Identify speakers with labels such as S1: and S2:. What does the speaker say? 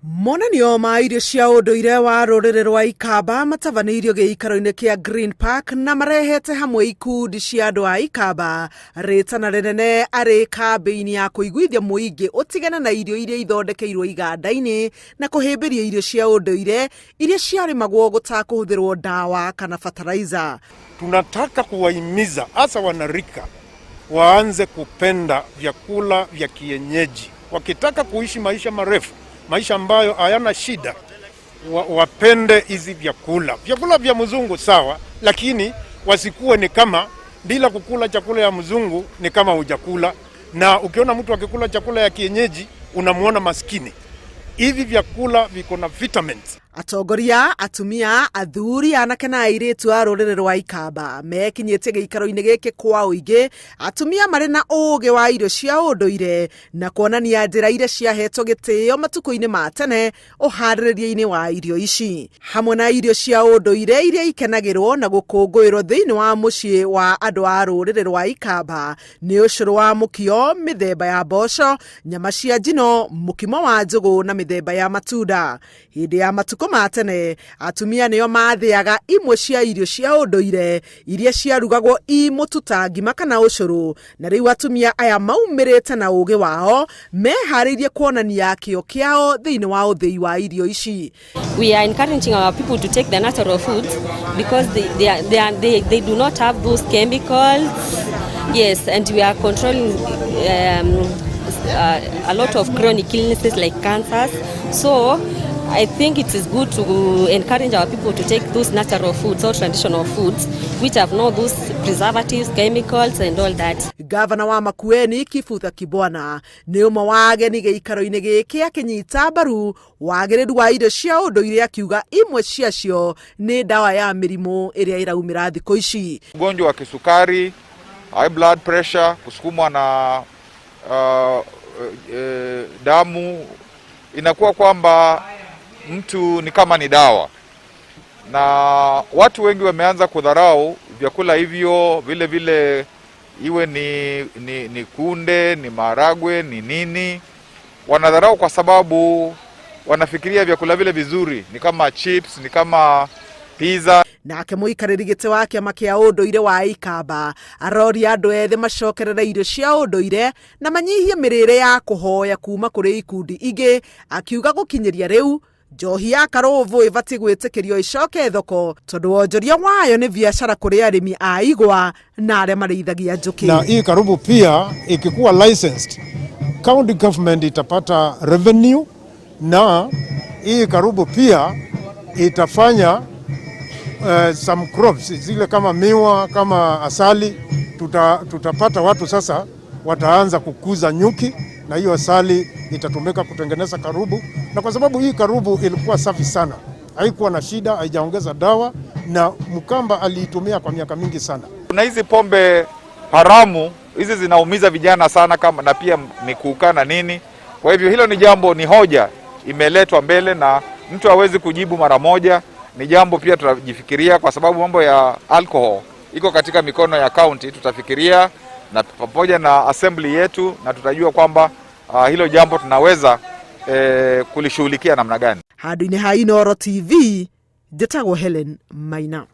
S1: Monanio ma irio cia ũndũire wa rũrĩrĩ rwa Ikamba matabanĩirio gĩikaro-inĩ kĩa Green Park na marehete hamwe ikundi cia andũ a Ikamba rĩtana rĩnene arĩ kambĩini ya kũiguithia mũingĩ ũtigane na irio iria ithondekeirwo iganda-inĩ na kũhĩmbĩria irio cia ũndũire iria ciarĩmagwo gũtakũhũthĩrwo ndawa kana fertilizer.
S2: Tunataka kuwahimiza hasa wanarika waanze kupenda vyakula vya kienyeji. Wakitaka kuishi maisha marefu, maisha ambayo hayana shida, wapende hizi vyakula. Vyakula vya mzungu sawa, lakini wasikuwe ni kama bila kukula chakula ya mzungu ni kama hujakula, na ukiona mtu akikula chakula ya kienyeji unamuona maskini. Hivi vyakula viko na vitamins.
S1: Atongoria, atumia, athuri, anake na airĩtu a rũrĩrĩ rwa Ikamba mekinyĩtie gĩikaro-inĩ gĩkĩ kwa ũingĩ, atumia marĩ na ũũgĩ wa irio cia ũndũire na kuonania njĩra iria ciahetwo gĩtĩo matukũ-inĩ ma tene ũharĩrĩria-inĩ wa irio ici, hamwe na irio cia ũndũire iria ikenagĩrwo na gũkũngũĩrwo thĩinĩ wa mũciĩ wa andũ a rũrĩrĩ rwa Ikamba nĩ ũcũrũ wa mũkio, mĩthemba ya mboco, nyama cia njino, mũkimo wa njũgũ na mĩthemba ya matunda. Hĩndĩ ya matukũ ma tene, atumia nĩo mathĩaga imwe cia irio cia ũndũire iria ciarugagwo i mũtu ta ngima kana ũcũrũ, na rĩu atumia aya maumĩrĩte na ũgĩ wao meharĩirie kuonania kĩo kĩao thĩinĩ wa ũthĩi wa irio ici.
S3: We are encouraging our people to take the natural foods because they do not have those chemicals. Yes, and we are controlling a lot of chronic illnesses like cancers. So I think it is good to encourage our people to take those natural foods or traditional foods which have no those preservatives, chemicals and all that.
S1: Gavana wa Makueni Kibutha Kibwana nĩ ũmwe wa ageni gĩikaro-inĩ gĩkĩ akĩnyita mbaru wagĩrĩru wa irio cia ũndũire, akiuga imwe ciacio nĩ ndawa ya mĩrimũ ĩrĩa ĩraumĩra thikũ ici.
S4: Ugonjwa wa kisukari, high blood pressure, kusukumwa na damu, inakuwa kwamba mtu ni kama ni dawa, na watu wengi wameanza kudharau vyakula hivyo vile vile, iwe ni kunde, ni maharagwe, ni nini, wanadharau kwa sababu wanafikiria vyakula vile vizuri ni kama chips, ni kama pizza.
S1: Nake mũikarĩri gĩtĩ wa kĩama kĩa ũndũire wa Ikamba aroria andũ ethĩ macokerere irio cia ũndũire na manyihie mĩrĩre ya kũhoya kuma kũrĩ ikundi ingĩ, akiuga gũkinyĩria rĩu njohi ya karũvũ ĩbatiĩ gwĩtĩkĩrio ĩcoke thoko tondũ wonjoria wayo nĩ biacara kũrĩ arĩmi a igwa na arĩa marĩithagia njũkĩ.
S2: Na hii karubu pia ikikuwa licensed, county government itapata revenue, na hii karubu pia itafanya some crops zile kama miwa, kama asali, tutapata watu sasa wataanza kukuza nyuki, na hiyo asali itatumika kutengeneza karubu. Na kwa sababu hii karubu ilikuwa safi sana, haikuwa na shida, haijaongeza dawa, na Mkamba aliitumia kwa miaka mingi sana.
S4: Kuna hizi pombe haramu hizi zinaumiza vijana sana, kama na pia mikuka na nini. Kwa hivyo hilo ni jambo, ni hoja imeletwa mbele na mtu hawezi kujibu mara moja. Ni jambo pia tutajifikiria, kwa sababu mambo ya alcohol iko katika mikono ya county. Tutafikiria na pamoja na assembly yetu, na tutajua kwamba hilo jambo tunaweza kulishughulikia namna gani.
S1: Handũ-inĩ ha Inooro TV, njĩtagwo Helen Maina.